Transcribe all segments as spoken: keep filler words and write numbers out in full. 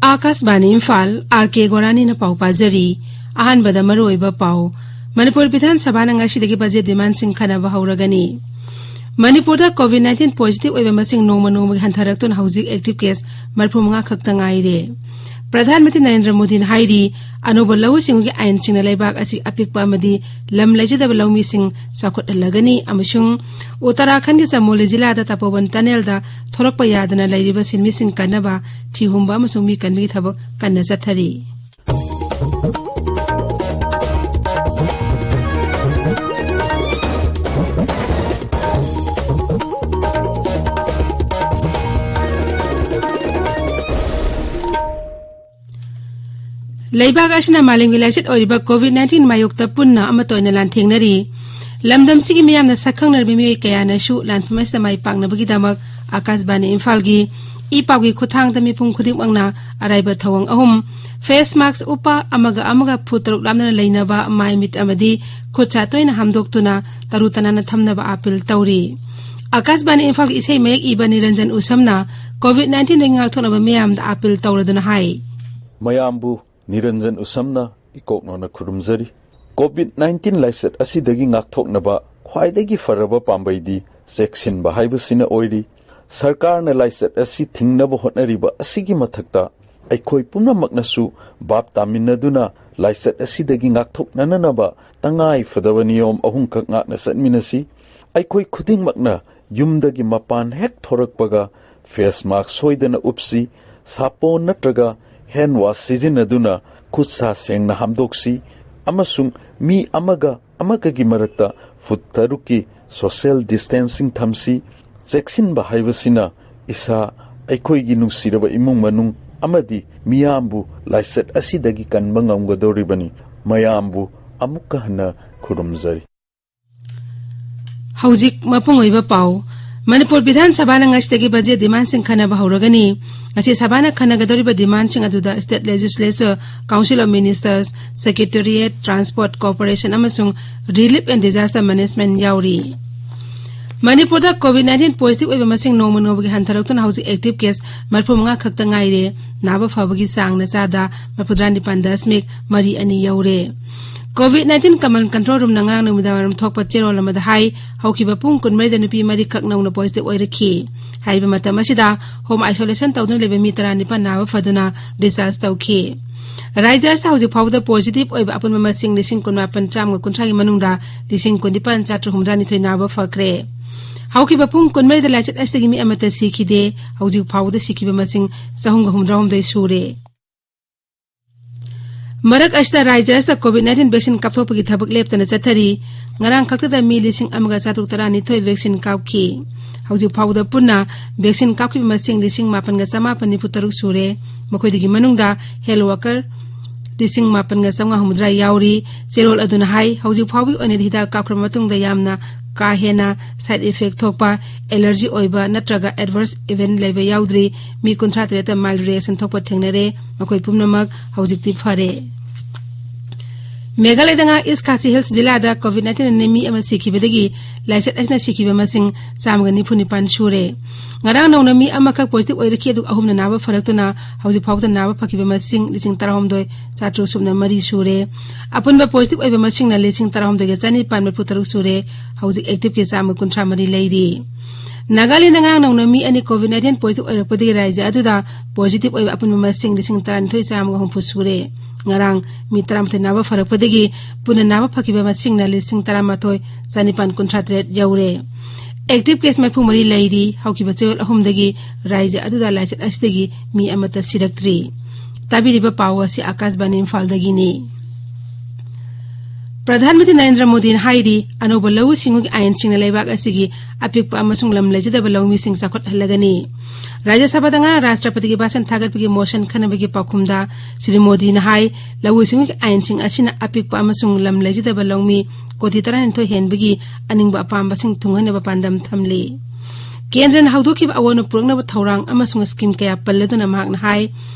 ꯑꯥꯀꯥꯁꯕꯥꯅꯤ Imphal, R ꯀꯦ ꯒꯣꯔꯥꯅꯤꯅ ꯄꯥꯎ ꯄꯥꯖꯔꯤ꯫ ꯑꯍꯥꯟꯕꯗ ꯃꯔꯨꯑꯣꯏꯕ ꯄꯥꯎ꯫ ꯃꯅꯤꯄꯨꯔ ꯕꯤꯙꯥꯟ ꯁꯚꯥꯅ ꯉꯁꯤꯗꯒꯤ ꯕꯖꯦꯠ ꯗꯤꯃꯥꯟꯁꯤꯡ ꯈꯟꯅꯕ ꯍꯧꯔꯒꯅꯤ꯫ ꯃꯅꯤꯄꯨꯔꯗ ꯀꯣꯚꯤꯗ ꯅꯥꯏꯟꯇꯤꯟ ꯄꯣꯖꯤꯇꯤꯚ ꯑꯣꯏꯕ ꯃꯁꯤꯡ ꯅꯣꯡꯃ ꯅꯣꯡꯃꯒꯤ ꯍꯟꯊꯔꯛꯇꯨꯅ ꯍꯧꯖꯤꯛ ꯑꯦꯛꯇꯤꯚ ꯀꯦꯁ ꯃꯔꯤꯐꯨ ꯃꯉꯥ ꯈꯛꯇ ꯉꯥꯏꯔꯦ꯫ ꯄ꯭ꯔꯙꯥꯟ ꯃꯟꯇ꯭ꯔꯤ ꯅꯔꯦꯟꯗ꯭ꯔ ꯃꯣꯗꯤꯅ ꯍꯥꯏꯔꯤ, ꯑꯅꯧꯕ ꯂꯧꯎ ꯁꯤꯡꯎꯒꯤ ꯑꯥꯏꯟꯁꯤꯡꯅ ꯂꯩꯕꯥꯛ ꯑꯁꯤ ꯑꯄꯤꯛꯄ ꯑꯃꯗꯤ ꯂꯝ ꯂꯩꯖꯗꯕ ꯂꯧꯃꯤꯁꯤꯡ ꯆꯥꯎꯈꯠꯍꯜꯂꯒꯅꯤ ꯑꯃꯁꯨꯡ ꯎꯠꯇꯔꯥꯈꯟꯗꯒꯤ ꯆꯃꯣꯂꯤ ꯖꯤꯂꯥꯗ ꯇꯄꯣꯕꯟ ꯇꯅꯦꯜꯗ ꯊꯣꯔꯛꯄ ꯌꯥꯗꯅ ꯂꯩꯔꯤꯕ ꯁꯤꯟꯃꯤꯁꯤꯡ ꯀꯟꯅꯕ ꯊꯤꯍꯨꯝꯕ ꯑꯃꯁꯨꯡ ꯃꯤ ꯀꯟꯕꯒꯤ ꯊꯕꯛ ꯀꯟꯅ ꯆꯠꯊꯔꯤ꯫ ꯂꯩꯕꯥꯛ ꯑꯁꯤꯅ ꯃꯥꯂꯦꯝꯒꯤ ꯂꯥꯏꯆꯠ ꯑꯣꯏꯔꯤꯕ ꯀꯣꯚꯤꯗ ꯅꯥꯏꯟꯇꯤꯟ ꯃꯥꯌꯣꯛꯇ ꯄꯨꯟꯅ ꯑꯃꯠꯇ ꯑꯣꯏꯅ ꯂꯥꯟꯊꯦꯡꯅꯔꯤ꯫ ꯂꯝꯗꯝꯁꯤꯒꯤ ꯃꯤꯌꯥꯝꯅ ꯁꯛꯈꯪꯅꯔꯕ ꯃꯤꯑꯣꯏ ꯀꯌꯥꯅꯁꯨ ꯂꯥꯟꯐꯝ ꯑꯁꯤꯗ ꯃꯥꯏ ꯄꯥꯛꯅꯕꯒꯤꯗꯃꯛ ꯑꯥꯀꯥꯁꯕꯥꯅꯤ ꯏꯝꯐꯥꯜꯒꯤ ꯏ ꯄꯥꯎꯒꯤ ꯈꯨꯠꯊꯥꯡꯗ ꯃꯤꯄꯨꯝ ꯈꯨꯗꯤꯡꯃꯛꯅ ꯑꯔꯥꯏꯕ ꯊꯧꯑꯣꯡ ꯑꯍꯨꯝ: ꯐꯦꯁ ꯃꯥꯛꯁ ꯎꯞꯄ, ꯑꯃꯒ ꯑꯃꯒ ꯐꯨꯠ ꯇꯔꯨꯛ ꯂꯥꯞꯅꯅ ꯂꯩꯅꯕ, ꯃꯥꯏ ꯃꯤꯠ ꯑꯃꯗꯤ ꯈꯨꯠ ꯁꯥ ꯇꯣꯏꯅ ꯍꯥꯝꯗꯣꯛꯇꯨꯅ ꯇꯔꯨ ꯇꯅꯥꯟꯅ ꯊꯝꯅꯕ ꯑꯥꯄꯤꯜ ꯇꯧꯔꯤ꯫ ꯑꯥꯀꯥꯁꯕꯥꯅꯤ ꯏꯝꯐꯥꯜꯒꯤ ꯏꯁꯩ ꯃꯌꯦꯛ ꯏꯕ ꯅꯤꯔꯟꯖꯟ ꯎꯁꯝꯅ ꯀꯣꯚꯤꯗ ꯅꯥꯏꯟꯇꯤꯟꯗꯒꯤ ꯉꯥꯛꯊꯣꯛꯅꯕ ꯃꯤꯌꯥꯝꯗ ꯑꯥꯄꯤꯜ ꯇꯧꯔꯗꯨꯅ ꯍꯥꯏ꯫ ꯃꯌꯥꯝꯕꯨ ꯅꯤꯔꯟꯖꯟ ꯎꯁꯝꯅ ꯏꯀꯣꯛꯅꯅ ꯈꯨꯔꯨꯝꯖꯔꯤ꯫ ꯀꯣꯚꯤꯗ ꯅꯥꯏꯟꯇꯤꯟ ꯂꯥꯏꯆꯠ ꯑꯁꯤꯗꯒꯤ ꯉꯥꯛꯊꯣꯛꯅꯕ ꯈ꯭ꯋꯥꯏꯗꯒꯤ ꯐꯔꯕ ꯄꯥꯝꯕꯩꯗꯤ ꯆꯦꯛꯁꯤꯟꯕ ꯍꯥꯏꯕꯁꯤꯅ ꯑꯣꯏꯔꯤ꯫ ꯁꯔꯀꯥꯔꯅ ꯂꯥꯏꯆꯠ ꯑꯁꯤ ꯊꯤꯡꯅꯕ ꯍꯣꯠꯅꯔꯤꯕ ꯑꯁꯤꯒꯤ ꯃꯊꯛꯇ, ꯑꯩꯈꯣꯏ ꯄꯨꯝꯅꯃꯛꯅꯁꯨ ꯚꯥꯞ ꯇꯥꯃꯤꯟꯅꯗꯨꯅ ꯂꯥꯏꯆꯠ ꯑꯁꯤꯗꯒꯤ ꯉꯥꯛꯊꯣꯛꯅꯅꯕ ꯇꯉꯥꯏ ꯐꯗꯕ ꯅꯤꯌꯣꯝ ꯑꯍꯨꯝꯈꯛ ꯉꯥꯛꯅ ꯆꯠꯃꯤꯟꯅꯁꯤ꯫ ꯑꯩꯈꯣꯏ ꯈꯨꯗꯤꯡꯃꯛꯅ ꯌꯨꯝꯗꯒꯤ ꯃꯄꯥꯟ ꯍꯦꯛ ꯊꯣꯔꯛꯄꯒ ꯐꯦꯁ ꯃꯥꯛꯁ ꯁꯣꯏꯗꯅ ꯎꯞꯁꯤ, ꯁꯥꯄꯣꯟ ꯅꯠꯇ꯭ꯔꯒ ꯍꯦꯟ ꯋꯥꯁ ꯁꯤꯖꯤꯟꯅꯗꯨꯅ ꯈꯨꯠ ꯁꯥ ꯁꯦꯡꯅ ꯍꯥꯝꯗꯣꯛꯁꯤ ꯑꯃꯁꯨꯡ ꯃꯤ ꯑꯃꯒ ꯑꯃꯒꯒꯤ ꯃꯔꯛꯇ ꯐꯨꯠ ꯇꯔꯨꯛꯀꯤ ꯁꯣꯁꯤꯌꯦꯜ ꯗꯤꯁꯇꯦꯟꯁꯤꯡ ꯊꯝꯁꯤ꯫ ꯆꯦꯛꯁꯤꯟꯕ ꯍꯥꯏꯕꯁꯤꯅ ꯏꯁꯥ, ꯑꯩꯈꯣꯏꯒꯤ ꯅꯨꯡꯁꯤꯔꯕ ꯏꯃꯨꯡ ꯃꯅꯨꯡ ꯑꯃꯗꯤ ꯃꯤꯌꯥꯝꯕꯨ ꯂꯥꯏꯆꯠ ꯑꯁꯤꯗꯒꯤ ꯀꯟꯕ ꯉꯝꯒꯗꯧꯔꯤꯕꯅꯤ꯫ ꯃꯌꯥꯝꯕꯨ ꯑꯃꯨꯛꯀ ꯍꯟꯅ ꯈꯨꯔꯨꯝꯖꯔꯤ꯫ ꯍꯧꯖꯤꯛ ꯃꯄꯨꯡ ꯑꯣꯏꯕ ꯄꯥꯎ꯫ ꯃꯅꯤꯄꯨꯔ ꯕꯤꯙꯥꯟ ꯁꯚꯥꯅ ꯉꯁꯤꯗꯒꯤ ꯕꯖꯦꯠ ꯗꯤꯃꯥꯟꯁꯤꯡ ꯈꯟꯅꯕ ꯍꯧꯔꯒꯅꯤ꯫ ꯉꯁꯤ ꯁꯚꯥꯅ ꯈꯟꯅꯒꯗꯧꯔꯤꯕ ꯗꯤꯃꯥꯟꯁꯤꯡ ꯑꯗꯨꯗ State Legislature, Council of Ministers, Secretariat, Transport Corporation ꯑꯃꯁꯨꯡ Relief and Disaster Management ꯌꯥꯎꯔꯤ꯫ ꯃꯅꯤꯄꯨꯔꯗ COVID nineteen positive ꯑꯣꯏꯕ ꯃꯁꯤꯡ ꯅꯣꯡꯃ ꯅꯣꯡꯃꯒꯤ ꯍꯟꯊꯔꯛꯇꯨꯅ ꯍꯧꯖꯤꯛ active case ꯃꯔꯤꯐꯨ ꯃꯉꯥ ꯈꯛꯇ ꯉꯥꯏꯔꯦ꯫ ꯅꯥꯕ ꯐꯕꯒꯤ ꯆꯥꯡꯅ ꯆꯥꯗ ꯃꯔꯤꯐꯨꯇꯔꯥ ꯅꯤꯄꯥꯟ ꯗꯁꯃꯤꯛ ꯃꯔꯤ ꯑꯅꯤ ꯌꯧꯔꯦ꯫ COVID nineteen Command Control Roomꯅ ꯉꯔꯥꯡ ꯅꯨꯃꯤꯗꯥꯡꯋꯥꯏꯔꯝ ꯊꯣꯛꯄ ꯆꯦꯔꯣꯜ ꯑꯃꯗ ꯍꯥꯏ, ꯍꯧꯈꯤꯕ ꯄꯨꯡ ꯀꯨꯟꯃꯔꯤꯗ ꯅꯨꯄꯤ ꯃꯔꯤꯈꯛ ꯅꯧꯅ positive ꯑꯣꯏꯔꯛꯈꯤ꯫ ꯍꯥꯏꯔꯤꯕ ꯃꯇꯝ ꯑꯁꯤꯗ home isolation ꯇꯧꯗꯨꯅ ꯂꯩꯕ ꯃꯤ ꯇꯔꯥꯅꯤꯄꯥꯟ ꯅꯥꯕ ꯐꯗꯨꯅ discharge ꯇꯧꯈꯤ꯫ ꯔꯥꯖ꯭ꯌ ꯑꯁꯤꯗ ꯍꯧꯖꯤꯛ ꯐꯥꯎꯕꯗ positive ꯑꯣꯏꯕ ꯑꯄꯨꯟꯕ ꯃꯁꯤꯡ ꯂꯤꯁꯤꯡ ꯀꯨꯟꯃꯥꯄꯟ ꯆꯥꯝꯃꯒ ꯀꯨꯟꯊ꯭ꯔꯥꯒꯤ ꯃꯅꯨꯡꯗ ꯂꯤꯁꯤꯡ ꯀꯨꯟꯅꯤꯄꯥꯟ ꯆꯥꯇ꯭ꯔꯨꯛ ꯍꯨꯝꯐꯨꯇꯔꯥꯅꯤꯊꯣꯏ ꯅꯥꯕ ꯐꯈ꯭ꯔꯦ꯫ ꯍꯧꯈꯤꯕ ꯄꯨꯡ ꯀꯨꯟꯃꯔꯤꯗ ꯂꯥꯏꯆꯠ ꯑꯁꯤꯗꯒꯤ ꯃꯤ ꯑꯃꯠꯇ ꯁꯤꯈꯤꯗꯦ꯫ ꯍꯧꯖꯤꯛ ꯐꯥꯎꯕꯗ ꯁꯤꯈꯤꯕ ꯃꯁꯤꯡ ꯆꯍꯨꯝꯒ ꯍꯨꯝꯐꯨꯇꯔꯥꯍꯨꯝꯗꯣꯏ ꯁꯨꯔꯦ꯫ ꯃꯔꯛ ꯑꯁꯤꯗ ꯔꯥꯖ꯭ꯌ ꯑꯁꯤꯗ COVID nineteen vaccine ꯀꯥꯞꯊꯣꯛꯄꯒꯤ ꯊꯕꯛ ꯂꯦꯞꯇꯅ ꯆꯠꯊꯔꯤ꯫ ꯉꯔꯥꯡ ꯈꯛꯇꯗ ꯃꯤ ꯂꯤꯁꯤꯡ ꯑꯃꯒ ꯆꯥꯇ꯭ꯔꯨꯛ ꯇꯔꯥꯅꯤꯊꯣꯏ vaccine ꯀꯥꯞꯈꯤ꯫ ꯍꯧꯖꯤꯛ ꯐꯥꯎꯕꯗ ꯄꯨꯟꯅ vaccine ꯀꯥꯞꯈꯤꯕ ꯃꯁꯤꯡ ꯂꯤꯁꯤꯡ ꯃꯥꯄꯟꯒ ꯆꯃꯥꯄꯟ ꯅꯤꯐꯨ ꯇꯔꯨꯛ ꯁꯨꯔꯦ꯫ ꯃꯈꯣꯏꯗꯒꯤ ꯃꯅꯨꯡꯗ health worker ꯂꯤꯁꯤꯡ ꯃꯥꯄꯟꯒ ꯆꯥꯝꯃꯉꯥ ꯍꯨꯝꯐꯨꯇꯔꯥ ꯌꯥꯎꯔꯤ꯫ ꯆꯦꯔꯣꯜ ꯑꯗꯨꯅ ꯍꯥꯏ, ꯍꯧꯖꯤꯛ ꯐꯥꯎꯕꯒꯤ ꯑꯣꯏꯅꯗꯤ ꯍꯤꯗꯥꯛ ꯀꯥꯞꯈ꯭ꯔꯕ ꯃꯇꯨꯡꯗ ꯌꯥꯝꯅ ꯀꯥ ꯍꯦꯟꯅ side effect ꯊꯣꯛꯄ, allergy ꯑꯣꯏꯕ ꯅꯠꯇ꯭ꯔꯒ adverse event ꯂꯩꯕ ꯌꯥꯎꯗ꯭ꯔꯤ꯫ ꯃꯤ ꯀꯨꯟꯊ꯭ꯔꯥ ꯇꯔꯦꯠꯇ mild reaction ꯊꯣꯛꯄ ꯊꯦꯡꯅꯔꯦ꯫ ꯃꯈꯣꯏ ꯄꯨꯝꯅꯃꯛ ꯍꯧꯖꯤꯛꯇꯤ ꯐꯔꯦ꯫ ꯃꯦꯘꯥꯂꯌꯗ ꯉꯔꯥꯡ East Khasi Hills ꯖꯤꯂꯥꯗ COVID nineteen ꯅ ꯃꯤ ꯑꯃ ꯁꯤꯈꯤꯕꯗꯒꯤ ꯂꯥꯏꯆꯠ ꯑꯁꯤꯅ ꯁꯤꯈꯤꯕ ꯃꯁꯤꯡ ꯆꯥꯝꯃꯒ ꯅꯤꯐꯨ ꯅꯤꯄꯥꯟ ꯁꯨꯔꯦ꯫ ꯉꯔꯥꯡ ꯅꯧꯅ ꯃꯤ ꯑꯃꯈꯛ positive ꯑꯣꯏꯔꯛꯈꯤ, ꯑꯗꯨꯒ ꯑꯍꯨꯝꯅ ꯅꯥꯕ ꯐꯔꯛꯇꯨꯅ ꯍꯧꯖꯤꯛ ꯐꯥꯎꯕꯗ ꯅꯥꯕ ꯐꯈꯤꯕ ꯃꯁꯤꯡ ꯂꯤꯁꯤꯡ ꯇꯔꯥꯍꯨꯝꯗꯣꯏ ꯆꯥꯇ꯭ꯔꯨꯛ ꯁꯨꯞꯅ ꯃꯔꯤ ꯁꯨꯔꯦ꯫ ꯑꯄꯨꯟꯕ positive ꯑꯣꯏꯕ ꯃꯁꯤꯡꯅ ꯂꯤꯁꯤꯡ ꯇꯔꯥꯍꯨꯝꯗꯣꯏꯒ ꯆꯅꯤꯄꯥꯟ ꯃꯔꯤꯐꯨ ꯇꯔꯨꯛ ꯁꯨꯔꯦ꯫ ꯍꯧꯖꯤꯛ active case ꯆꯥꯝꯃ ꯀꯨꯟꯊ꯭ꯔꯥ ꯃꯔꯤ ꯂꯩꯔꯤ꯫ ꯅꯥꯒꯥꯂꯦꯟꯗ ꯉꯔꯥꯡ ꯅꯧꯅ ꯃꯤ ꯑꯅꯤ COVID nineteen positive ꯑꯣꯏꯔꯛꯄꯗꯒꯤ ꯔꯥꯖ꯭ꯌ ꯑꯗꯨꯗ positive ꯑꯣꯏꯕ ꯑꯄꯨꯟꯕ ꯃꯁꯤꯡ ꯂꯤꯁꯤꯡ ꯇꯔꯥꯅꯤꯊꯣꯏ ꯆꯥꯝꯃꯒ ꯍꯨꯝꯐꯨ ꯁꯨꯔꯦ꯫ ꯉꯔꯥꯡ ꯃꯤ ꯇꯔꯥꯃꯥꯊꯣꯏ ꯅꯥꯕ ꯐꯔꯛꯄꯗꯒꯤ ꯄꯨꯟꯅ ꯅꯥꯕ ꯐꯈꯤꯕ ꯃꯁꯤꯡꯅ ꯂꯤꯁꯤꯡ ꯇꯔꯥꯃꯥꯊꯣꯏ ꯆꯅꯤꯄꯥꯟ ꯀꯨꯟꯊ꯭ꯔꯥ ꯇꯔꯦꯠ ꯌꯧꯔꯦ꯫ Active case ꯃꯔꯤꯐꯨ ꯃꯔꯤ ꯂꯩꯔꯤ꯫ ꯍꯧꯈꯤꯕ ꯆꯌꯣꯜ ꯑꯍꯨꯝꯗꯒꯤ ꯔꯥꯖ꯭ꯌ ꯑꯗꯨꯗ ꯂꯥꯏꯆꯠ ꯑꯁꯤꯗꯒꯤ ꯃꯤ ꯑꯃꯠꯇ ꯁꯤꯔꯛꯇ꯭ꯔꯤ꯫ ꯇꯥꯕꯤꯔꯤꯕ ꯄꯥꯎ ꯑꯁꯤ ꯑꯥꯀꯥꯁꯕꯥꯅꯤ ꯏꯝꯐꯥꯜꯗꯒꯤꯅꯤ꯫ ꯄ꯭ꯔꯙꯥꯟ ꯃꯟꯇ꯭ꯔꯤ ꯅꯔꯦꯟꯗ꯭ꯔ ꯃꯣꯗꯤꯅ ꯍꯥꯏꯔꯤ, ꯑꯅꯧꯕ ꯂꯧꯎ ꯁꯤꯡꯎꯒꯤ ꯑꯥꯏꯟꯁꯤꯡꯅ ꯂꯩꯕꯥꯛ ꯑꯁꯤꯒꯤ ꯑꯄꯤꯛꯄ ꯑꯃꯁꯨꯡ ꯂꯝ ꯂꯩꯖꯗꯕ ꯂꯧꯃꯤꯁꯤꯡ ꯆꯥꯎꯈꯠꯍꯜꯂꯒꯅꯤ꯫ ꯔꯥꯖ꯭ꯌ ꯁꯚꯥꯗ ꯉꯔꯥꯡ ꯔꯥꯁꯇ꯭ꯔꯄꯇꯤꯒꯤ ꯚꯥꯁꯟ ꯊꯥꯒꯠꯄꯒꯤ ꯃꯣꯁꯟ ꯈꯟꯅꯕꯒꯤ ꯄꯥꯎꯈꯨꯝꯗ ꯁ꯭ꯔꯤ ꯃꯣꯗꯤꯅ ꯍꯥꯏ, ꯂꯧꯎ ꯁꯤꯡꯎꯒꯤ ꯑꯥꯏꯟꯁꯤꯡ ꯑꯁꯤꯅ ꯑꯄꯤꯛꯄ ꯑꯃꯁꯨꯡ ꯂꯝ ꯂꯩꯖꯗꯕ ꯂꯧꯃꯤ ꯀꯣꯇꯤ ꯇꯔꯥꯅꯤꯊꯣꯏ ꯍꯦꯟꯕꯒꯤ ꯑꯅꯤꯡꯕ ꯑꯄꯥꯝꯕꯁꯤꯡ ꯊꯨꯡꯍꯟꯅꯕ ꯄꯥꯟꯗꯝ ꯊꯝꯂꯤ꯫ ꯀꯦꯟꯗ꯭ꯔꯅ ꯍꯧꯗꯣꯛꯈꯤꯕ ꯑꯑꯣꯟꯕ ꯄꯨꯔꯛꯅꯕ ꯊꯧꯔꯥꯡ ꯑꯃꯁꯨꯡ ꯁ꯭ꯀꯤꯝ ꯀꯌꯥ ꯄꯜꯂꯗꯨꯅ ꯃꯍꯥꯛꯅ ꯍꯥꯏ,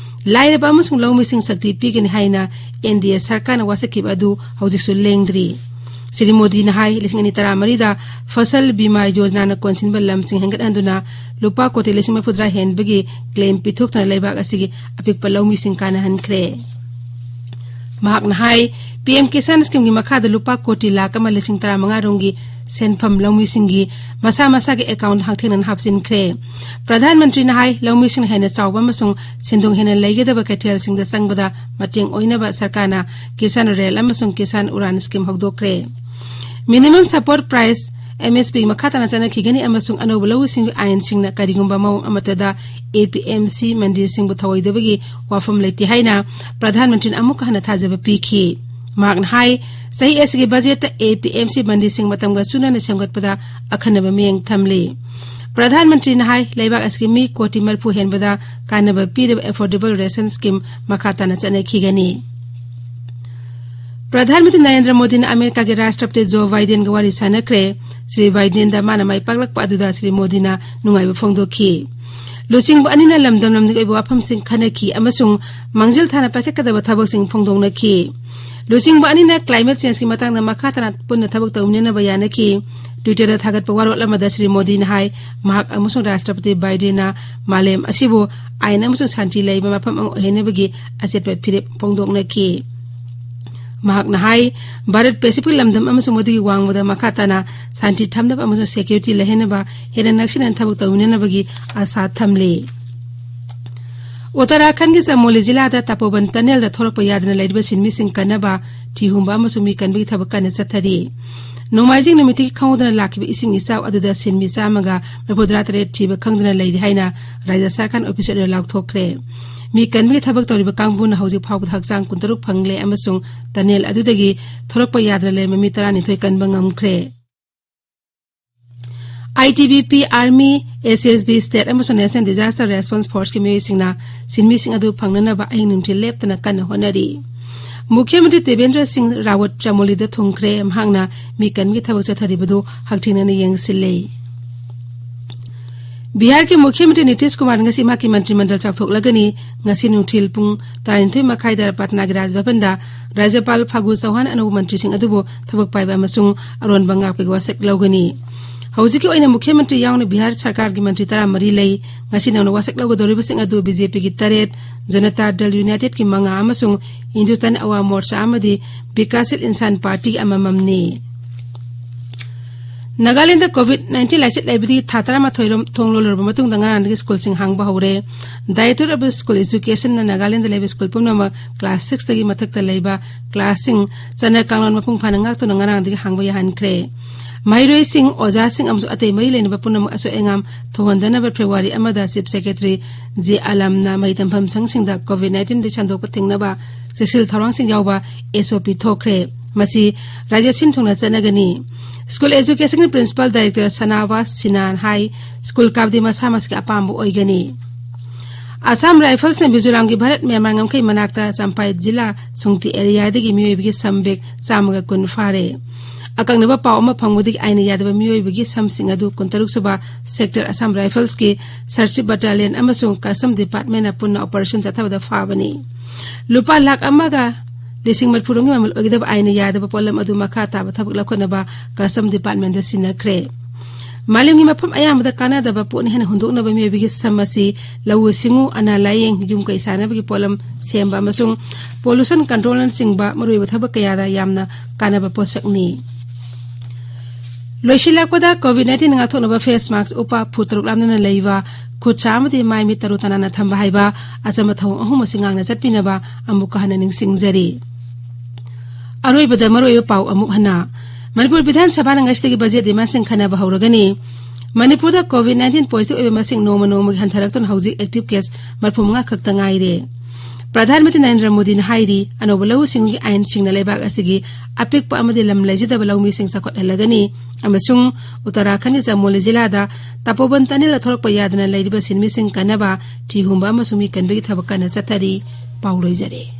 ꯂꯥꯏꯔꯕ ꯑꯃꯁꯨꯡ ꯂꯧꯃꯤꯁꯤꯡ ꯁꯛꯇꯤ ꯄꯤꯒꯅꯤ ꯍꯥꯏꯅ ꯑꯦꯟ ꯗꯤ ꯑꯦ ꯁꯔꯀꯥꯔꯅ ꯋꯥꯁꯛꯈꯤꯕ ꯑꯗꯨ ꯍꯧꯖꯤꯛꯁꯨ ꯂꯦꯡꯗ꯭ꯔꯤ꯫ ꯁ꯭ꯔꯤ ꯃꯣꯗꯤꯅ ꯍꯥꯏ, ꯂꯤꯁꯤꯡ ꯑꯅꯤ ꯇꯔꯥꯃꯔꯤꯗ ꯐꯁꯜ ꯕꯤꯃꯥ ꯌꯣꯖꯅꯥꯅ ꯀꯣꯟꯁꯤꯟꯕ ꯂꯝꯁꯤꯡ ꯍꯦꯟꯒꯠꯍꯟꯗꯨꯅ ꯂꯨꯄꯥ ꯀꯣꯇꯤ ꯂꯤꯁꯤꯡ ꯃꯔꯤꯐꯨꯇꯔꯥ ꯍꯦꯟꯕꯒꯤ ꯀ꯭ꯂꯦꯝ ꯄꯤꯊꯣꯛꯇꯨꯅ ꯂꯩꯕꯥꯛ ꯑꯁꯤꯒꯤ ꯑꯄꯤꯛꯄ ꯂꯧꯃꯤꯁꯤꯡ ꯀꯥꯟꯅꯍꯟꯈ꯭ꯔꯦ꯫ ꯃꯍꯥꯛꯅ ꯍꯥꯏ, ꯄꯤ ꯑꯦꯝ ꯀꯤꯁꯥꯟ ꯁ꯭ꯀꯤꯝꯒꯤ ꯃꯈꯥꯗ ꯂꯨꯄꯥ ꯀꯣꯇꯤ ꯂꯥꯈ ꯑꯃ ꯂꯤꯁꯤꯡ ꯇꯔꯥꯃꯉꯥ ꯔꯣꯝꯒꯤ ꯁꯦꯟꯐꯝ ꯂꯧꯃꯤꯁꯤꯡꯒꯤ ꯃꯁꯥ ꯃꯁꯥꯒꯤ ꯑꯦꯀꯥꯎꯟꯗ ꯍꯛꯊꯦꯡꯅꯅ ꯍꯥꯞꯆꯤꯟꯈ꯭ꯔꯦ꯫ ꯄ꯭ꯔꯙꯥꯟ ꯃꯟꯇ꯭ꯔꯤꯅ ꯍꯥꯏ, ꯂꯧꯃꯤꯁꯤꯡꯅ ꯍꯦꯟꯅ ꯆꯥꯎꯕ ꯑꯃꯁꯨꯡ ꯁꯦꯟꯗꯣꯡ ꯍꯦꯟꯅ ꯂꯩꯒꯗꯕ ꯀꯩꯊꯦꯜꯁꯤꯡꯗ ꯆꯪꯕꯗ ꯃꯇꯦꯡ ꯑꯣꯏꯅꯕ ꯁꯔꯀꯥꯔꯅ ꯀꯤꯁꯥꯟ ꯔꯦꯜ ꯑꯃꯁꯨꯡ ꯀꯤꯁꯥꯟ ꯎꯔꯥꯟ ꯁ꯭ꯀꯤꯝ ꯍꯧꯗꯣꯛꯈ꯭ꯔꯦ꯫ Minimum support price, M S P, ꯃꯈꯥ ꯇꯥꯅ ꯆꯠꯅꯈꯤꯒꯅꯤ ꯑꯃꯁꯨꯡ ꯑꯅꯧꯕ ꯂꯧꯎ ꯁꯤꯡꯎ ꯑꯥꯏꯟꯁꯤꯡꯅ ꯀꯔꯤꯒꯨꯝꯕ ꯃꯑꯣꯡ ꯑꯃꯠꯇꯗ ꯑꯦ ꯄꯤ ꯑꯦꯝ ꯁꯤ ꯃꯟꯗꯤꯁꯤꯡꯕꯨ ꯊꯧꯑꯣꯏꯗꯕꯒꯤ ꯋꯥꯐꯝ ꯂꯩꯇꯦ ꯍꯥꯏꯅ ꯄ꯭ꯔꯙꯥꯟ ꯃꯟꯇ꯭ꯔꯤꯅ ꯑꯃꯨꯛꯀ ꯍꯟꯅ ꯊꯥꯖꯕ ꯄꯤꯈꯤ꯫ ꯃꯍꯥꯛꯅ ꯍꯥꯏ, ꯆꯍꯤ ꯑꯁꯤꯒꯤ ꯕꯖꯦꯠꯇ ꯑꯦ ꯄꯤ ꯑꯦꯝ ꯁꯤ ꯃꯟꯗꯤꯁꯤꯡ ꯃꯇꯝꯒ ꯆꯨꯅꯅ ꯁꯦꯝꯒꯠꯄꯗ ꯑꯈꯟꯅꯕ ꯃꯤꯠꯌꯦꯡ ꯊꯝꯂꯤ꯫ ꯄ꯭ꯔꯙꯥꯟ ꯃꯟꯇ꯭ꯔꯤꯅ ꯍꯥꯏ, ꯂꯩꯕꯥꯛ ꯑꯁꯤꯒꯤ ꯃꯤ ꯀꯣꯇꯤ ꯃꯔꯤꯐꯨ ꯍꯦꯟꯕꯗ ꯀꯥꯟꯅꯕ ꯄꯤꯔꯤꯕ ꯑꯦꯐꯣꯔꯗꯦꯕꯜ ꯔꯦꯁꯟ ꯁ꯭ꯀꯤꯝ ꯃꯈꯥ ꯇꯥꯅ ꯆꯠꯅꯈꯤꯒꯅꯤ꯫ ꯄ꯭ꯔꯙꯥꯟ ꯃꯟꯇ꯭ꯔꯤ ꯅꯔꯦꯟꯗ꯭ꯔ ꯃꯣꯗꯤꯅ ꯑꯃꯦꯔꯤꯀꯥꯒꯤ ꯔꯥꯁꯇ꯭ꯔꯄꯇꯤ ꯖꯣ ꯕꯥꯏꯗꯦꯟꯒ ꯋꯥꯔꯤ ꯁꯥꯟꯅꯈ꯭ꯔꯦ꯫ ꯁ꯭ꯔꯤ ꯕꯥꯏꯗꯦꯟꯗ ꯃꯥꯅ ꯃꯥꯏ ꯄꯥꯛꯂꯛꯄ ꯑꯗꯨꯗ ꯁ꯭ꯔꯤ ꯃꯣꯗꯤꯅ ꯅꯨꯡꯉꯥꯏꯕ ꯐꯣꯡꯗꯣꯛꯈꯤ꯫ ꯂꯨꯆꯤꯡꯕ ꯑꯅꯤꯅ ꯂꯝꯗꯝ ꯂꯝꯗꯝꯒꯤ ꯑꯣꯏꯕ ꯋꯥꯐꯝꯁꯤꯡ ꯈꯟꯅꯈꯤ ꯑꯃꯁꯨꯡ ꯃꯥꯡꯖꯤꯜ ꯊꯥꯅ ꯄꯥꯏꯈꯠꯀꯗꯕ ꯊꯕꯛꯁꯤꯡ ꯐꯣꯡꯗꯣꯛꯅꯈꯤ꯫ ꯂꯨꯆꯤꯡꯕ ꯑꯅꯤꯅ ꯀ꯭ꯂꯥꯏꯃꯦꯠ ꯆꯦꯟꯖꯀꯤ ꯃꯇꯥꯡꯗ ꯃꯈꯥ ꯇꯥꯅ ꯄꯨꯟꯅ ꯊꯕꯛ ꯇꯧꯃꯤꯟꯅꯅꯕ ꯌꯥꯅꯈꯤ꯫ ꯇ꯭ꯋꯤꯇꯔꯗ ꯊꯥꯒꯠꯄ ꯋꯥꯔꯣꯜ ꯑꯃꯗ ꯁ꯭ꯔꯤ ꯃꯣꯗꯤꯅ ꯍꯥꯏ, ꯃꯍꯥꯛ ꯑꯃꯁꯨꯡ ꯔꯥꯁꯇ꯭ꯔꯄꯇꯤ ꯕꯥꯏꯗꯦꯟꯅ ꯃꯥꯂꯦꯝ ꯑꯁꯤꯕꯨ ꯑꯥꯏꯟ ꯑꯃꯁꯨꯡ ꯁꯥꯟꯇꯤ ꯂꯩꯕ ꯃꯐꯝ ꯑꯃ ꯑꯣꯏꯍꯟꯅꯕꯒꯤ ꯑꯆꯦꯠꯄ ꯐꯤꯔꯦꯞ ꯐꯣꯡꯗꯣꯛꯅꯈꯤ꯫ ꯃꯍꯥꯛꯅ ꯍꯥꯏ, ꯚꯥꯔꯠ ꯄꯦꯁꯤꯐꯤꯛ ꯂꯝꯗꯝ ꯑꯃꯁꯨꯡ ꯃꯗꯨꯒꯤ ꯋꯥꯡꯃꯗ ꯃꯈꯥ ꯇꯥꯅ ꯁꯥꯟꯇꯤ ꯊꯝꯅꯕ ꯑꯃꯁꯨꯡ ꯁꯦꯀ꯭ꯌꯨꯔꯤꯇꯤ ꯂꯩꯍꯟꯅꯕ ꯍꯦꯟꯅ ꯅꯛꯁꯤꯟꯅꯅ ꯊꯕꯛ ꯇꯧꯃꯤꯟꯅꯅꯕꯒꯤ ꯑꯥꯁꯥ ꯊꯝꯂꯤ꯫ ꯎꯠꯇꯔꯥꯈꯟꯗꯒꯤ ꯆꯃꯣꯂꯤ ꯖꯤꯂꯥꯗ ꯇꯄꯣꯕꯟ ꯇꯅꯦꯜꯗ ꯊꯣꯔꯛꯄ ꯌꯥꯗꯅ ꯂꯩꯔꯤꯕ ꯁꯤꯟꯃꯤꯁꯤꯡ ꯀꯟꯅꯕ ꯊꯤ ꯍꯨꯝꯕ ꯑꯃꯁꯨꯡ ꯃꯤ ꯀꯟꯕꯒꯤ ꯊꯕꯛ ꯀꯟꯅ ꯆꯠꯊꯔꯤ꯫ ꯅꯣꯡꯃꯥꯏꯖꯤꯡ ꯅꯨꯃꯤꯠꯇꯒꯤ ꯈꯪꯍꯧꯗꯅ ꯂꯥꯛꯈꯤꯕ ꯏꯁꯤꯡ ꯏꯆꯥꯎ ꯑꯗꯨꯗ ꯁꯤꯟꯃꯤ ꯆꯥꯝꯃꯒ ꯃꯔꯤꯐꯨꯇꯔꯥ ꯇꯔꯦꯠ ꯊꯤꯕ ꯈꯪꯗꯅ ꯂꯩꯔꯤ ꯍꯥꯏꯅ ꯔꯥꯖ꯭ꯌ ꯁꯔꯀꯥꯔꯅ ꯑꯣꯐꯤꯁꯤꯌꯦꯜ ꯑꯣꯏꯅ ꯂꯥꯎꯊꯣꯛꯈ꯭ꯔꯦ꯫ ꯃꯤ ꯀꯟꯕꯒꯤ ꯊꯕꯛ ꯇꯧꯔꯤꯕ ꯀꯥꯡꯕꯨꯅ ꯍꯧꯖꯤꯛ ꯐꯥꯎꯕꯗ ꯍꯛꯆꯥꯡ ꯀꯨꯟꯇꯔꯨꯛ ꯐꯪꯂꯦ ꯑꯃꯁꯨꯡ ꯇꯅꯦꯜ ꯑꯗꯨꯗꯒꯤ ꯊꯣꯔꯛꯄ ꯌꯥꯗꯅ ꯂꯩꯔꯝꯕ ꯃꯤ ꯇꯔꯥꯅꯤꯊꯣꯏ ꯀꯟꯕ ꯉꯝꯈ꯭ꯔꯦ꯫ ꯑꯥꯏ ꯇꯤ ꯕꯤ ꯄꯤ, ꯑꯥꯔꯃꯤ, ꯑꯦꯁ ꯑꯦꯁ ꯕꯤ, ꯁ꯭ꯇꯦꯠ ꯑꯃꯁꯨꯡ ꯅꯦꯁꯅꯦꯜ ꯗꯤꯖꯥꯁꯇꯔ ꯔꯦꯁꯄꯣꯟꯁ ꯐꯣꯔꯁꯀꯤ ꯃꯤꯑꯣꯏꯁꯤꯡꯅ ꯁꯤꯟꯃꯤꯁꯤꯡ ꯑꯗꯨ ꯐꯪꯅꯅꯕ ꯑꯍꯤꯡ ꯅꯨꯡꯊꯤꯜ ꯂꯦꯞꯇꯅ ꯀꯟꯅ ꯍꯣꯠꯅꯔꯤ꯫ ꯃꯨꯈ꯭ꯌ ꯃꯟꯇ꯭ꯔꯤ ꯇꯤꯕꯦꯟꯗ꯭ꯔ ꯁꯤꯡ ꯔꯥꯋꯠ ꯆꯃꯣꯂꯤꯗ ꯊꯨꯡꯈ꯭ꯔꯦ꯫ ꯃꯍꯥꯛꯅ ꯃꯤ ꯀꯟꯕꯒꯤ ꯊꯕꯛ ꯆꯠꯊꯔꯤꯕꯗꯨ ꯍꯛꯊꯦꯡꯅꯅ ꯌꯦꯡꯁꯤꯜꯂꯦ꯫ ꯕꯤꯍꯥꯔꯒꯤ ꯃꯨꯈ꯭ꯌ ꯃꯟꯇ꯭ꯔꯤ ꯅꯤꯇꯤꯁ ꯀꯨꯃꯥꯔ ꯉꯁꯤ ꯃꯍꯥꯛꯀꯤ ꯃꯟꯇ꯭ꯔꯤ ꯃꯟꯗꯜ ꯆꯥꯎꯊꯣꯛꯂꯒꯅꯤ꯫ ꯉꯁꯤ ꯅꯨꯡꯊꯤꯜ ꯄꯨꯡ ꯇꯔꯥꯅꯤꯊꯣꯏ ꯃꯈꯥꯏꯗ ꯄꯠꯅꯥꯒꯤ ꯔꯥꯖ ꯚꯕꯟꯗ ꯔꯥꯖ꯭ꯌꯄꯥꯜ ꯐꯥꯒꯨ ꯆꯧꯍꯥꯟ ꯑꯅꯧꯕ ꯃꯟꯇ꯭ꯔꯤꯁꯤꯡ ꯑꯗꯨꯕꯨ ꯊꯕꯛ ꯄꯥꯏꯕ ꯑꯃꯁꯨꯡ ꯑꯔꯣꯟꯕ ꯉꯥꯛꯄꯒꯤ ꯋꯥꯁꯛ ꯂꯧꯒꯅꯤ꯫ ꯍꯧꯖꯤꯛꯀꯤ ꯑꯣꯏꯅ ꯃꯨꯈ꯭ꯌ ꯃꯟꯇ꯭ꯔꯤ ꯌꯥꯎꯅ ꯕꯤꯍꯥꯔ ꯁꯔꯀꯥꯔꯒꯤ ꯃꯟꯇ꯭ꯔꯤ ꯇꯔꯥꯃꯔꯤ ꯂꯩ꯫ ꯉꯁꯤ ꯅꯧꯅ ꯋꯥꯁꯛ ꯂꯧꯒꯗꯧꯔꯤꯕꯁꯤꯡ ꯑꯗꯨ ꯕꯤ ꯖꯦ ꯄꯤꯒꯤ ꯇꯔꯦꯠ, ꯖꯅꯇꯥ ꯗꯜ ꯌꯨꯅꯥꯏꯇꯦꯗꯀꯤ ꯃꯉꯥ ꯑꯃꯁꯨꯡ ꯍꯤꯟꯗꯨꯁꯇꯥꯟ ꯑꯋꯥ ꯃꯣꯔꯆꯥ ꯑꯃꯗꯤ ꯕꯤꯀꯥꯁꯤꯠ ꯏꯟꯁꯥꯟ ꯄꯥꯔꯇꯤꯒꯤ ꯑꯃꯃꯝꯅꯤ꯫ ꯅꯥꯒꯥꯂꯦꯟꯗ ꯀꯣꯚꯤꯗ ꯅꯥꯏꯟꯇꯤꯟ ꯂꯥꯏꯆꯠ ꯂꯩꯕꯗꯒꯤ ꯊꯥ ꯇꯔꯥꯃꯥꯊꯣꯏ ꯔꯣꯝ ꯊꯣꯡ ꯂꯣꯜꯂꯨꯔꯕ ꯃꯇꯨꯡꯗ ꯉꯔꯥꯡꯗꯒꯤ ꯁ꯭ꯀꯨꯜꯁꯤꯡ ꯍꯥꯡꯕ ꯍꯧꯔꯦ꯫ Director of School Educationꯅ ꯅꯥꯒꯥꯂꯦꯟꯗ ꯂꯩꯕ ꯁ꯭ꯀꯨꯜ ꯄꯨꯝꯅꯃꯛ class sixꯇꯒꯤ ꯃꯊꯛꯇ ꯂꯩꯕ classꯁꯤꯡ ꯆꯠꯅ ꯀꯥꯡꯂꯣꯟ ꯃꯄꯨꯡ ꯐꯥꯅ ꯉꯥꯛꯇꯨꯅ ꯉꯔꯥꯡꯗꯒꯤ ꯍꯥꯡꯕ ꯌꯥꯍꯟꯈ꯭ꯔꯦ꯫ ꯃꯍꯩꯔꯣꯏꯁꯤꯡ, ꯑꯣꯖꯥꯁꯤꯡ ꯑꯃꯁꯨꯡ ꯑꯇꯩ ꯃꯔꯤ ꯂꯩꯅꯕ ꯄꯨꯝꯅꯃꯛ ꯑꯁꯣꯏ ꯑꯉꯥꯝ ꯊꯣꯛꯍꯟꯗꯅꯕ February ꯑꯃꯗ Chief Secretary ꯖꯦ ꯑꯥꯂꯝꯅ ꯃꯍꯩ ꯇꯝꯐꯝ ꯁꯪꯁꯤꯡꯗ ꯀꯣꯚꯤꯗ ꯅꯥꯏꯟꯇꯤꯟꯗꯒꯤ ꯁꯟꯗꯣꯛꯄ ꯊꯤꯡꯅꯕ ꯆꯦꯛꯁꯤꯜ ꯊꯧꯔꯥꯡꯁꯤꯡ ꯌꯥꯎꯕ S O P ꯊꯣꯛꯈ꯭ꯔꯦ꯫ ꯃꯁꯤ ꯔꯥꯖ꯭ꯌ ꯁꯤꯟ ꯊꯨꯡꯅ ꯆꯠꯅꯒꯅꯤ꯫ School Educationꯒꯤ Principal Director ꯁꯅꯥꯋꯥꯁ ꯁꯤꯟꯍꯥꯅ ꯍꯥꯏ, ꯁ꯭ꯀꯨꯜ ꯀꯥꯕꯗꯤ ꯃꯁꯥ ꯃꯁꯥꯒꯤ ꯑꯄꯥꯝꯕ ꯑꯣꯏꯒꯅꯤ꯫ ꯑꯁꯥꯝ ꯔꯥꯏꯐꯜꯁꯅ ꯃꯤꯖꯣꯔꯥꯝꯒꯤ ꯚꯥꯔꯠ ꯃ꯭ꯌꯥꯟꯃꯥꯔ ꯉꯝꯈꯩ ꯃꯅꯥꯛꯇ ꯆꯝꯄꯥꯏ ꯖꯤꯂꯥ ꯁꯨꯡꯇꯤ ꯑꯦꯔꯤꯌꯥꯗꯒꯤ ꯃꯤꯑꯣꯏꯕꯒꯤ ꯁꯝ bag ꯆꯥꯝꯃꯒ ꯀꯨꯟ ꯐꯥꯔꯦ꯫ ꯑꯀꯛꯅꯕ ꯄꯥꯎ ꯑꯃ ꯐꯪꯕꯗꯒꯤ ꯑꯥꯏꯟꯅ ꯌꯥꯗꯕ ꯃꯤꯑꯣꯏꯕꯒꯤ ꯁꯝꯁꯤꯡ ꯑꯗꯨ ꯀꯨꯟꯇꯔꯨꯛ ꯁꯨꯕ Sector Assam Riflesꯀꯤ Search Battalion ꯑꯃꯁꯨꯡ Custom Departmentꯅ ꯄꯨꯟꯅ operation ꯆꯠꯊꯕꯗ ꯐꯥꯕꯅꯤ꯫ ꯂꯨꯄꯥ ꯂꯥꯈ ꯑꯃꯒ ꯂꯤꯁꯤꯡ ꯃꯔꯤꯐꯨ ꯔꯣꯝꯒꯤ ꯃꯃꯜ ꯑꯣꯏꯒꯗꯕ ꯑꯥꯏꯟꯅ ꯌꯥꯗꯕ ꯄꯣꯠꯂꯝ ꯑꯗꯨ ꯃꯈꯥ ꯇꯥꯕ ꯊꯕꯛ ꯂꯧꯈꯠꯅꯕ Custom Departmentꯗ ꯁꯤꯟꯅꯈ꯭ꯔꯦ꯫ ꯃꯥꯂꯦꯝꯒꯤ ꯃꯐꯝ ꯑꯌꯥꯝꯕꯗ ꯀꯥꯟꯅꯗꯕ ꯄꯣꯠꯅꯤ ꯍꯥꯏꯅ ꯍꯨꯟꯗꯣꯛꯅꯕ ꯃꯤꯑꯣꯏꯕꯒꯤ ꯁꯝ ꯑꯁꯤ ꯂꯧꯎ ꯁꯤꯡꯎ, ꯑꯅꯥ ꯂꯥꯌꯦꯡ, ꯌꯨꯝ ꯀꯩ ꯁꯥꯅꯕꯒꯤ ꯄꯣꯠꯂꯝ ꯁꯦꯝꯕ ꯑꯃꯁꯨꯡ pollution controlꯅꯆꯤꯡꯕ ꯃꯔꯨꯑꯣꯏꯕ ꯊꯕꯛ ꯀꯌꯥꯗ ꯌꯥꯝꯅ ꯀꯥꯟꯅꯕ ꯄꯣꯠꯁꯛꯅꯤ꯫ ꯂꯣꯏꯁꯤꯜꯂꯛꯄꯗ ꯀꯣꯚꯤꯗ ꯅꯥꯏꯟꯇꯤꯟ ꯉꯥꯛꯊꯣꯛꯅꯕ face mask ꯎꯞꯄ, ꯐꯨꯠ ꯇꯔꯨꯛ ꯂꯥꯞꯅꯅ ꯂꯩꯕ, ꯈꯨꯠ ꯁꯥ ꯑꯃꯗꯤ ꯃꯥꯏ ꯃꯤꯠ ꯇꯔꯨ ꯇꯅꯥꯟꯅ ꯊꯝꯕ ꯍꯥꯏꯕ ꯑꯆꯝꯕ ꯊꯧꯑꯣꯡ ꯑꯍꯨꯝ ꯑꯁꯤ ꯉꯥꯛꯅ ꯆꯠꯄꯤꯅꯕ ꯑꯃꯨꯛꯀ ꯍꯟꯅ ꯅꯤꯡꯁꯤꯡꯖꯔꯤ꯫ ꯑꯔꯣꯏꯕꯗ ꯃꯔꯨꯑꯣꯏꯕ ꯄꯥꯎ ꯑꯃꯨꯛ ꯍꯟꯅ꯫ ꯃꯅꯤꯄꯨꯔ ꯕꯤꯙꯥꯟ ꯁꯚꯥꯅ ꯉꯁꯤꯗꯒꯤ budget demandꯁꯤꯡ ꯈꯟꯅꯕ ꯍꯧꯔꯒꯅꯤ꯫ ꯃꯅꯤꯄꯨꯔꯗ ꯀꯣꯚꯤꯗ ꯅꯥꯏꯟꯇꯤꯟ positive ꯑꯣꯏꯕ ꯃꯁꯤꯡ ꯅꯣꯡꯃ ꯅꯣꯡꯃꯒꯤ ꯍꯟꯊꯔꯛꯇꯨꯅ ꯍꯧꯖꯤꯛ active case ꯃꯔꯤꯐꯨ ꯃꯉꯥ ꯈꯛꯇ ꯉꯥꯏꯔꯦ꯫ ꯄ꯭ꯔꯙꯥꯟ ꯃꯟꯇ꯭ꯔꯤ ꯅꯔꯦꯟꯗ꯭ꯔ ꯃꯣꯗꯤꯅ ꯍꯥꯏꯔꯤ, ꯑꯅꯧꯕ ꯂꯧꯎ ꯁꯤꯡꯎꯒꯤ ꯑꯥꯏꯟꯁꯤꯡꯅ ꯂꯩꯕꯥꯛ ꯑꯁꯤꯒꯤ ꯑꯄꯤꯛꯄ ꯑꯃꯗꯤ ꯂꯝ ꯂꯩꯖꯗꯕ ꯂꯧꯃꯤꯁꯤꯡ ꯆꯥꯎꯈꯠꯍꯜꯂꯒꯅꯤ ꯑꯃꯁꯨꯡ ꯎꯠꯇꯔꯥꯈꯟꯗꯒꯤ ꯆꯃꯣꯂꯤ ꯖꯤꯂꯥꯗ ꯇꯄꯣꯕꯟ tunnelꯗ ꯊꯣꯛꯂꯛꯄ ꯌꯥꯗꯅ ꯂꯩꯔꯤꯕ ꯁꯤꯟꯃꯤꯁꯤꯡ ꯀꯟꯅꯕ ꯊꯤ ꯍꯨꯝꯕ ꯑꯃꯁꯨꯡ ꯃꯤ ꯀꯟꯕꯒꯤ ꯊꯕꯛ ꯀꯟꯅ ꯆꯠꯊꯔꯤ꯫ ꯄꯥꯎ ꯂꯣꯏꯖꯔꯦ꯫